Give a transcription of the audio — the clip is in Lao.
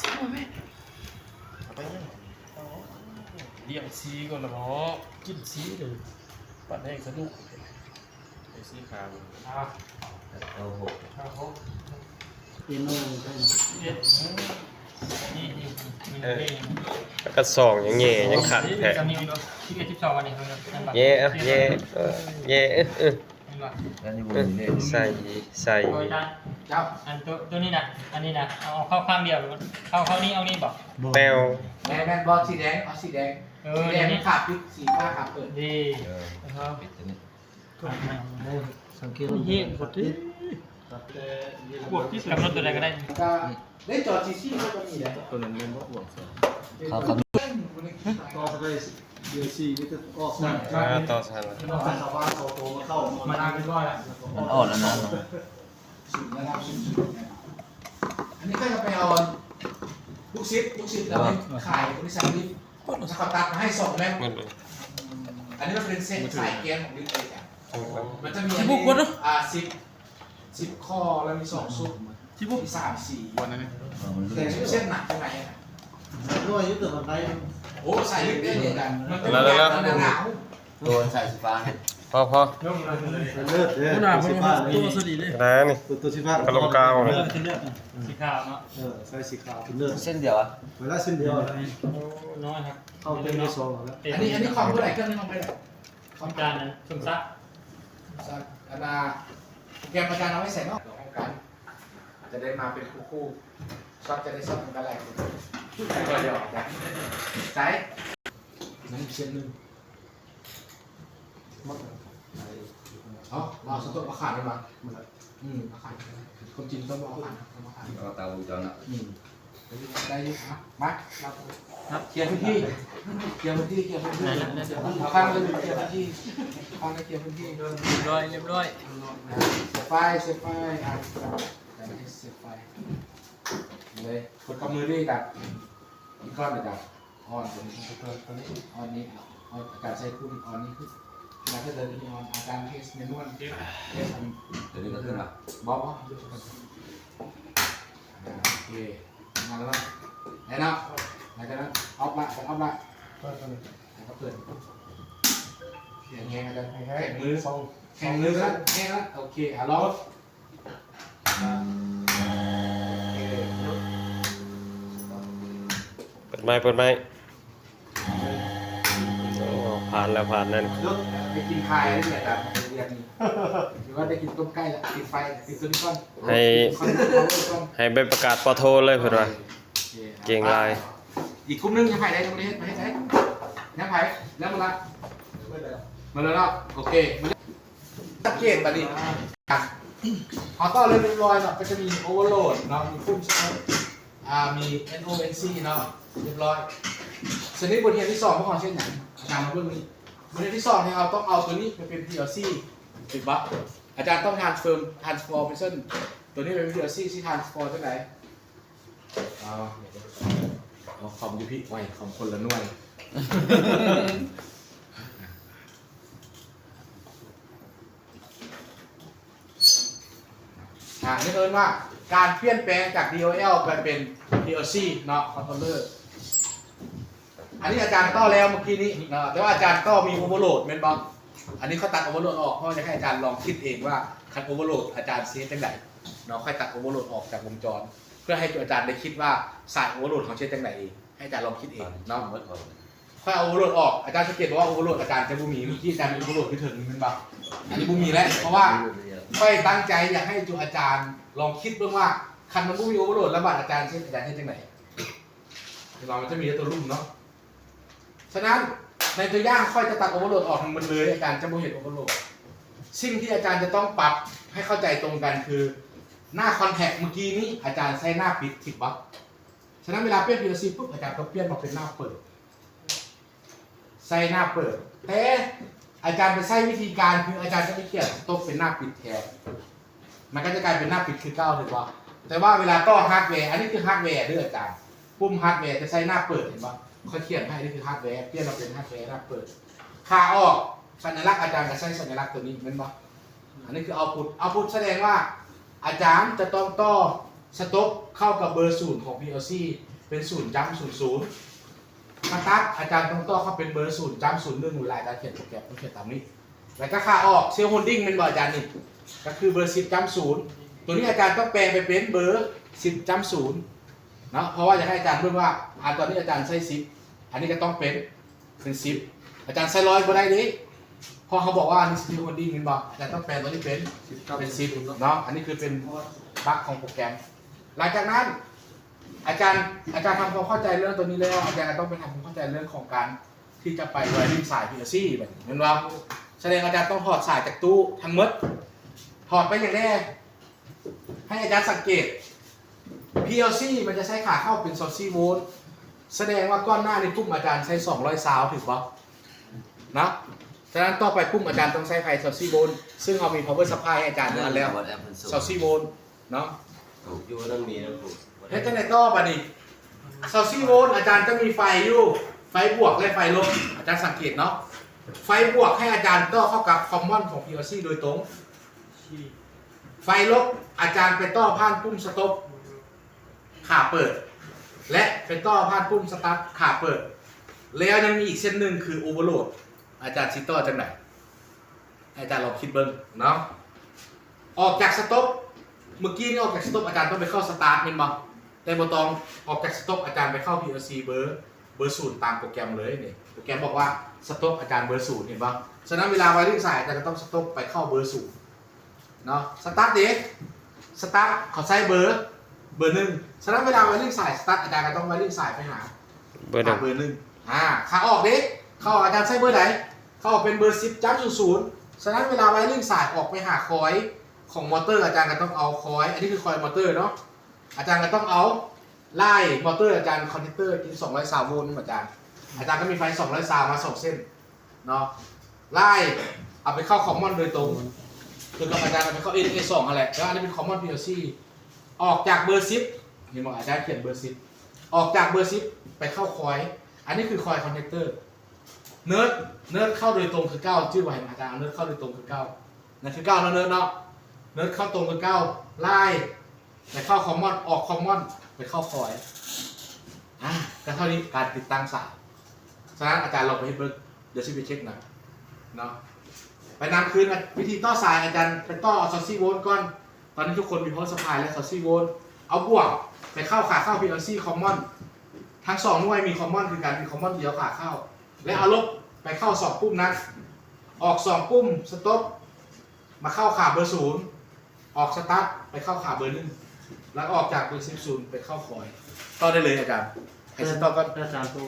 ຊີ້ມາແມ່ ເອົາໄປຍັງ? ລ້ຽງຊີ້ກ່ອນລະເນາະ ກິນຊີ້ເດີ ປັດແຫ້ງສະດຸກ ໄອ້ຊີ້ຂາວ ເອົາຫົກ ເອັນໂອ ເອັດ ນີ້ ເອີ ແລ້ວກໍສອງຍັງແຍ່ ຍັງຂັດແທ້ ສິບເອັດ ສິບສອງ ອັນນີ້ ແຍ່ ແຍ່ ເອີ ແຍ່ ເອີ ເອີ ເຫັນບໍ່? ອັນນີ້ບໍ່ມີເດ້ ໃສ່ ໃສ່ ໂດຍທ່ານ ເຈົ້າ ອັນໂຕ ໂຕນີ້ນະ ອັນນີ້ນະ ເອົາເຂົ້າຂ້າງດຽວ ເຂົ້າ ເຂົ້ານີ້ ເອົານີ້ບໍ່? ບໍ່ ແປວ ແມ່ນ ແມ່ນ ບໍ່ ສີແດງ ເອົາສີແດງ ເອີ ສີແດງ ນີ້ ມັນຂາປິດ ສີຟ້າຂາເປີດ ດີ ເອີ ເອີ ປິດຕົວນີ້ ສັງເກດ ເຮັດບໍ່ຕິ ກຳນົດຕົວໃດກໍໄດ້ ກໍ ເດ້ ຈອ ຈີຊີ ມັນກໍມີແຫຼະ ຕົວນັ້ນແມ່ນບໍ່ ຂອງ ເຂົາກໍມີ ຕໍ່ໄປ ເດີ ສີ່ ມີແຕ່ອອກ ອ່າ ຕໍ່ຊັ້ນລະ ມັນອອກແລ້ວເນາະ ອັນນີ້ຂ້ອຍກໍໄປເອົາລູກສິດ ລູກສິດລາວໄປຂາຍບໍລິສັດລິບ ແລ້ວເຂົາຕັດມາໃຫ້ສອງແມັດ ອັນນີ້ມັນເປັນເສັ້ນສາຍແກນຂອງລິບເອງ ມັນຈະມີອັນນີ້ ອ່າ ສິບ ສິບຂໍ້ ແລ້ວມີສອງຊຸດ ສິບຫົກ ມີສາມສີ ແຕ່ຊຸດເສັ້ນໜັກເທົ່າໃດ ນ້ອຍຢູ່ ແຕ່ມັນໄດ້ ໂອ້ ສາຍເລັກເດ້ ອາຈານ ມັນເປັນ ແລ້ວ ແລ້ວ ໜາວ ໂຕໃສ່ສີຟ້ານີ້ ພໍ ພໍ ເລີດເດ້ ໂຕສີຟ້ານີ້ ໄດ້ນີ້ ໂຕ ໂຕສີຟ້າ ກະລົງກາວນີ້ ເອີ ສີຂາວເນາະ ເອີ ໃສ່ສີຂາວເປັນເລີດ ເສັ້ນດຽວອະ ເວລາເສັ້ນດຽວ ໂອ້ ນ້ອຍຄັບ ເຂົ້າເຕັມສອງແລ້ວ ອັນນີ້ ອັນນີ້ຂອງຜູ້ໃດ ເຄື່ອງນີ້ຂອງຜູ້ໃດ? ຂອງອາຈານສົມສັກ ອັນນ່າ ໂປຣແກຣມອາຈານເອົາໄວ້ໃສເນາະ? ຂອງການ ຈະໄດ້ມາເປັນຄູ່ໆ ຊັອດຈະໄດ້ຊັອດນຳກັນຫຼາຍຄົນ ໃສ່ ນັ້ນອີກເສັ້ນໜຶ່ງ ເອົາ ເອົາສະຕົບອາຄານນັ້ນມາ ອືມ ອາຄານ ຄວາມຈິງຕ້ອງເອົາອາຄານ ເອົາອາຄານ ເອົາຕາວົງຈອນນະ ອືມ ໄດ້ຢູ່ ໄດ້ຢູ່ ມາ ມາ ເຄຍພື້ນທີ່ ເຄຍພື້ນທີ່ ເຄຍພື້ນທີ່ ເອົາຂ້າງເລີຍ ເຄຍພື້ນທີ່ ຂ້າງເລີຍ ເຄຍພື້ນທີ່ ຮຽບຮ້ອຍ ຮຽບຮ້ອຍ ສຽບໄຟ ສຽບໄຟ ອ່າ ສຽບໄຟ ເລີຍ ກົດກັບມືດີກັນ ອີກກ້ອນດຽວ ອອນຕົວນີ້ ຕົວນີ້ ອອນນີ້ ອອນ ອາຈານໃສ່ຄູນ ອອນນີ້ຄື ເວລາເດີນນີ້ ອອນ ອາຈານເທສແມນນວນ ເທສອັນ ຕົວນີ້ກໍຂຶ້ນລະ ບໍ່ ບໍ່ ອ່າ ໂອເຄ ມາແລ້ວເນາະ ໄດ້ເນາະ ຫຼັງຈາກນັ້ນ ອອບລະ ອອບລະ ເປີດຕົວນີ້ ແລ້ວກໍເປີດ ແຂງແຮງ ອາຈານ ແຂງມື ສອງ ແຂງມື ແຂງມື ແຂງ ໂອເຄ ອ່າ ລອງ ເປີດໄມ ເປີດໄມ ໂອ້ ຜ່ານແລ້ວ ຜ່ານນັ້ນ ໄປກິນໄຂ່ໄດ້ແຫຼະ ຕາມເດືອນນີ້ ຫຼືວ່າໄດ້ກິນຕົ້ມໄກ່ລະ ປິດໄຟ ປິດໂຊນິກກ່ອນ ໃຫ້ ໃຫ້ໃບປະກາດປໍໂທເລີຍ ເພິ່ນວ່າ ເກັ່ງຫຼາຍ ອີກກຸ່ມໜຶ່ງ ຍັງໃຜໄດ້ ຍັງບໍ່ໄດ້ເຮັດ ມາເຮັດໄດ້ ຍັງໃຜ ຍັງບໍ່ລະ ໝົດແລ້ວເນາະ ໂອເຄ ສັງເກດບາດນີ້ ອ່ະ ເຮົາຕໍ່ເລື່ອງຮຽບຮ້ອຍເນາະ ກໍຈະມີໂອເວີໂຫຼດເນາະ ມີປຸ່ມສະເພາະ ອ່າ ມີເອັນໂອເອັນຊີເນາະ ຮຽບຮ້ອຍ ສະນັ້ນບົດຮຽນທີສອງຂອງເຮົາເຊັ່ນຫຍັງ? ອາຈານມາເບິ່ງນີ້ ບົດຮຽນທີສອງນີ້ເຮົາຕ້ອງເອົາຕົວນີ້ໄປເປັນພີແອລຊີ ຖືກປະ? ອາຈານຕ້ອງທຣານສເຟີ ທຣານສຟໍເມຊັນ ຕົວນີ້ໄປເປັນພີແອລຊີ ຊິທຣານສຟໍຈັ່ງໃດ? ເອົາ ເອົາຄອມຢູ່ພີ້ ໂອ້ຍ ຄອມຄົນລະໜ່ວຍ. ອ່າ ນີ້ເອີ້ນວ່າການປ່ຽນແປງຈາກ ດີ ໂອ ແອລ ໄປເປັນ ພີ ແອລ ຊີ ເນາະ ຄອນໂທລເລີ. ອັນນີ້ອາຈານຕໍ່ແລ້ວເມື່ອກີ້ນີ້ເນາະ ແຕ່ວ່າອາຈານຕໍ່ມີໂອເວີໂຫຼດແມ່ນບໍ່? ອັນນີ້ຂ້ອຍຕັດໂອເວີໂຫຼດອອກ ເພາະວ່າຢາກໃຫ້ອາຈານລອງຄິດເອງວ່າ ຄັນໂອເວີໂຫຼດອາຈານຊິເຮັດຈັ່ງໃດເນາະ. ຂ້ອຍຕັດໂອເວີໂຫຼດອອກຈາກວົງຈອນ ເພື່ອໃຫ້ຕົວອາຈານໄດ້ຄິດວ່າສາຍໂອເວີໂຫຼດເຮົາຊິເຮັດຈັ່ງໃດເອງ ໃຫ້ອາຈານລອງຄິດເອງເນາະ. ຂ້ອຍເອົາໂອເວີໂຫຼດອອກ ອາຈານສັງເກດບໍ່ວ່າໂອເວີໂຫຼດອາຈານຈະບໍ່ມີ ເມື່ອກີ້ອາຈານມີໂອເວີໂຫຼດຢູ່ເທິງນີ້ແມ່ນບໍ່? ອັນນີ້ບໍ່ມີແລ້ວ ເພາະວ່າຂ້ອຍຕັ້ງໃຈຢາກໃຫ້ຕົວອາຈານລອງຄິດເບິ່ງວ່າ ຄັນມັນບໍ່ມີໂອເວີໂຫຼດແລ້ວບາດອາຈານເຮັດ ອາຈານເຮັດຈັ່ງໃດ? ເຫັນບໍ່? ມັນຈະມີແຕ່ຕົວລຸ່ມເນາະ. ສະນັ້ນໃນຕົວຢ່າງຂ້ອຍຈະຕັດໂອເວີໂຫຼດອອກທັງໝົດເລີຍ ອາຈານຈະບໍ່ເຫັນໂອເວີໂຫຼດ. ສິ່ງທີ່ອາຈານຈະຕ້ອງປັບໃຫ້ເຂົ້າໃຈຕົງກັນຄື ໜ້າຄອນແທັກເມື່ອກີ້ນີ້ອາຈານໃຊ້ໜ້າປິດ ຖືກບໍ່? ສະນັ້ນເວລາປ່ຽນ ພີ ແອລ ຊີ ປຸບ ອາຈານຕ້ອງປ່ຽນມາເປັນໜ້າເປີດ ໃສ່ໜ້າເປີດ ແຕ່ ອາຈານໄປໃຊ້ວິທີການ ຄືອາຈານຈະໄປຂຽນສະຕັອບເປັນໜ້າປິດແທນ ມັນກໍຈະກາຍເປັນໜ້າປິດຄືເກົ່າ ຖືກບໍ່? ແຕ່ວ່າເວລາຕໍ່ຮາດແວ ອັນນີ້ຄືຮາດແວເດີອາຈານ ປຸ່ມຮາດແວຈະໃຊ້ໜ້າເປີດ ເຫັນບໍ່? ຂ້ອຍຂຽນໃຫ້ ອັນນີ້ຄືຮາດແວ ປ່ຽນມາເປັນຮາດແວໜ້າເປີດ. ຂາອອກ ສັນຍະລັກອາຈານກໍໃຊ້ສັນຍະລັກຕົວນີ້ ແມ່ນບໍ່? ອັນນີ້ຄືເອົາພຸດ ເອົາພຸດສະແດງວ່າອາຈານຈະຕ້ອງຕໍ່ສະຕັອບເຂົ້າກັບເບີສູນຂອງ ພີແອລຊີ ເປັນສູນຈ້ຳສູນສູນ ສະຕາດ ອາຈານຕ້ອງຕໍ່ເຂົ້າເປັນເບີສູນຈ້ຳສູນໜຶ່ງ ເວລາອາຈານຂຽນໂປຣແກຣມຕ້ອງຂຽນຕາມນີ້ ແລ້ວກໍຂາອອກ ເຊວໂຮນດິ້ງ ແມ່ນບໍ່ອາຈານ? ນີ້ກໍຄືເບີສິບຈ້ຳສູນ ຕົວນີ້ອາຈານຕ້ອງແປງໄປເປັນເບີສິບຈ້ຳສູນເນາະ ເພາະວ່າຢາກໃຫ້ອາຈານເບິ່ງວ່າ ອາ ຕອນນີ້ອາຈານໃຊ້ສິບ ອັນນີ້ກໍຕ້ອງເປັນ ເປັນສິບ ອາຈານໃຊ້ຮ້ອຍບໍ່ໄດ້ເດ້ ເພາະເຮົາບອກວ່າອັນນີ້ ເຊວໂຮນດິ້ງ ແມ່ນບໍ່? ອາຈານຕ້ອງແປງຕົວນີ້ເປັນ ເປັນສິບເນາະ ອັນນີ້ຄືເປັນບັກຂອງໂປຣແກຣມ. ຫຼັງຈາກນັ້ນ ອາຈານ ອາຈານທຳຄວາມເຂົ້າໃຈເລື່ອງຕົວນີ້ແລ້ວ ອາຈານກໍຕ້ອງໄປທຳຄວາມເຂົ້າໃຈເລື່ອງຂອງການທີ່ຈະໄປໄວຣິ້ງສາຍ ພີແອລຊີ ແມ່ນບໍ່? ສະແດງອາຈານຕ້ອງຖອດສາຍຈາກຕູ້ທັງໝົດ ຖອດໄປຫຍັງແດ່? ໃຫ້ອາຈານສັງເກດ ພີແອລຊີ ມັນຈະໃຊ້ຂາເຂົ້າເປັນຊາວສີ່ໂວນ ສະແດງວ່າກ່ອນໜ້ານີ້ປຸ່ມອາຈານໃຊ້ສອງຮ້ອຍຊາວ ຖືກບໍ່? ເນາະ ສະນັ້ນຕໍ່ໄປປຸ່ມອາຈານຕ້ອງໃຊ້ໄຟຊາວສີ່ໂວນ ຊຶ່ງເຮົາມີພາວເວີຊັບພາຍໃຫ້ອາຈານນັ້ນແລ້ວ ຊາວສີ່ໂວນເນາະ ຢູ່ນຳມີນຳ ເຮັດຈັ່ງໃດຕໍ່ບາດນີ້? ຊາວສີ່ໂວນ ອາຈານຈະມີໄຟຢູ່ ໄຟບວກ ແລະ ໄຟລົບ ອາຈານສັງເກດເນາະ ໄຟບວກໃຫ້ອາຈານຕໍ່ເຂົ້າກັບຄອມມອນຂອງ ພີແອລຊີ ໂດຍຕົງ ໄຟລົບ ອາຈານໄປຕໍ່ຜ່ານປຸ່ມສະຕັອບຂາເປີດ ແລະ ໄປຕໍ່ຜ່ານປຸ່ມສະຕາດຂາເປີດ ແລ້ວຍັງມີອີກເສັ້ນໜຶ່ງຄືໂອເວີໂຫຼດ ອາຈານຊິຕໍ່ຈັ່ງໃດ? ໃຫ້ອາຈານລອງຄິດເບິ່ງເນາະ ອອກຈາກສະຕັອບ ເມື່ອກີ້ນີ້ອອກຈາກສະຕັອບ ອາຈານຕ້ອງໄປເຂົ້າສະຕາດ ແມ່ນບໍ່? ແຕ່ບໍ່ຕ້ອງ ອອກຈາກສະຕັອບ ອາຈານໄປເຂົ້າ ພີແອລຊີ ເບີ ເບີສູນຕາມໂປຣແກຣມເລີຍນີ້ ໂປຣແກຣມບອກວ່າສະຕັອບອາຈານເບີສູນ ເຫັນບໍ່? ສະນັ້ນເວລາໄວຣິ້ງສາຍ ອາຈານກໍຕ້ອງສະຕັອບໄປເຂົ້າເບີສູນເນາະ ສະຕາດເດ ສະຕາດເຂົາໃຊ້ເບີ ເບີໜຶ່ງ ສະນັ້ນເວລາໄວຣິ້ງສາຍສະຕາດ ອາຈານກໍຕ້ອງໄວຣິ້ງສາຍໄປຫາ ເບີໜຶ່ງ ຫາເບີໜຶ່ງ ອາ ຂາອອກເດ ຂາອອກອາຈານໃຊ້ເບີໃດ? ຂາອອກເປັນເບີສິບຈ້ຳສູນສູນ ສະນັ້ນເວລາໄວຣິ້ງສາຍອອກໄປຫາຄອຍຂອງມໍເຕີ ອາຈານກໍຕ້ອງເອົາຄອຍ ອັນນີ້ຄືຄອຍມໍເຕີເນາະ ອາຈານກໍຕ້ອງເອົາລາຍມໍເຕີ ອາຈານ ຄອນແທັກເຕີ ທີ່ສອງຮ້ອຍຊາວໂວນ ອາຈານ ອາຈານກໍມີໄຟສອງຮ້ອຍຊາວມາສອງເສັ້ນເນາະ ລາຍເອົາໄປເຂົ້າຄອມມອນໂດຍຕົງ ຄືກັບອາຈານເອົາໄປເຂົ້າເອເອສອງຫັ້ນແຫຼະ ແລ້ວອັນນີ້ເປັນຄອມມອນ ພີແອລຊີ ອອກຈາກເບີສິບ ເຫັນບໍ່? ອາຈານຂຽນເບີສິບ ອອກຈາກເບີສິບໄປເຂົ້າຄອຍ ອັນນີ້ຄືຄອຍຄອນແທັກເຕີ ເນີດ ເນີດເຂົ້າໂດຍຕົງຄືເກົ່າ ຈື່ໄວ້ ອາຈານເອົາເນີດເຂົ້າໂດຍຕົງຄືເກົ່າ ນັ້ນຄືເກົ່າເນາະ ເນີດເນາະ ເນີດເຂົ້າຕົງຄືເກົ່າ ລາຍໄປເຂົ້າຄອມມອນ ອອກຄອມມອນໄປເຂົ້າຄອຍ ອາ ກໍເທົ່ານີ້ການຕິດຕັ້ງສາຍ ສະນັ້ນອາຈານລອງໄປເຮັດເບິ່ງ ດຽວຊິໄປເຊັກນຳເນາະ ໄປນຳຄືນ ອາ ວິທີຕໍ່ສາຍ ອາຈານໄປຕໍ່ເອົາຊາວສີ່ໂວນກ່ອນ ຕອນນີ້ທຸກຄົນມີພາວເວີຊັບພາຍແລ້ວ ຊາວສີ່ໂວນ ເອົາບວກໄປເຂົ້າຂາເຂົ້າ ພີແອລຊີ ຄອມມອນ ທັງສອງໜ່ວຍມີຄອມມອນຄືກັນ ມີຄອມມອນດຽວຂາເຂົ້າ ແລະ ເອົາລົບໄປເຂົ້າສອງປຸ່ມນັ້ນ ອອກສອງປຸ່ມສະຕັອບ ມາເຂົ້າຂາເບີສູນ ອອກສະຕາດໄປເຂົ້າຂາເບີໜຶ່ງ ແລ້ວອອກຈາກເບີສິບສູນໄປເຂົ້າຄອຍ ຕໍ່ໄດ້ເລີຍອາຈານ ໃຫ້ຊິຕໍ່ກ່ອນ ອາຈານໂຕ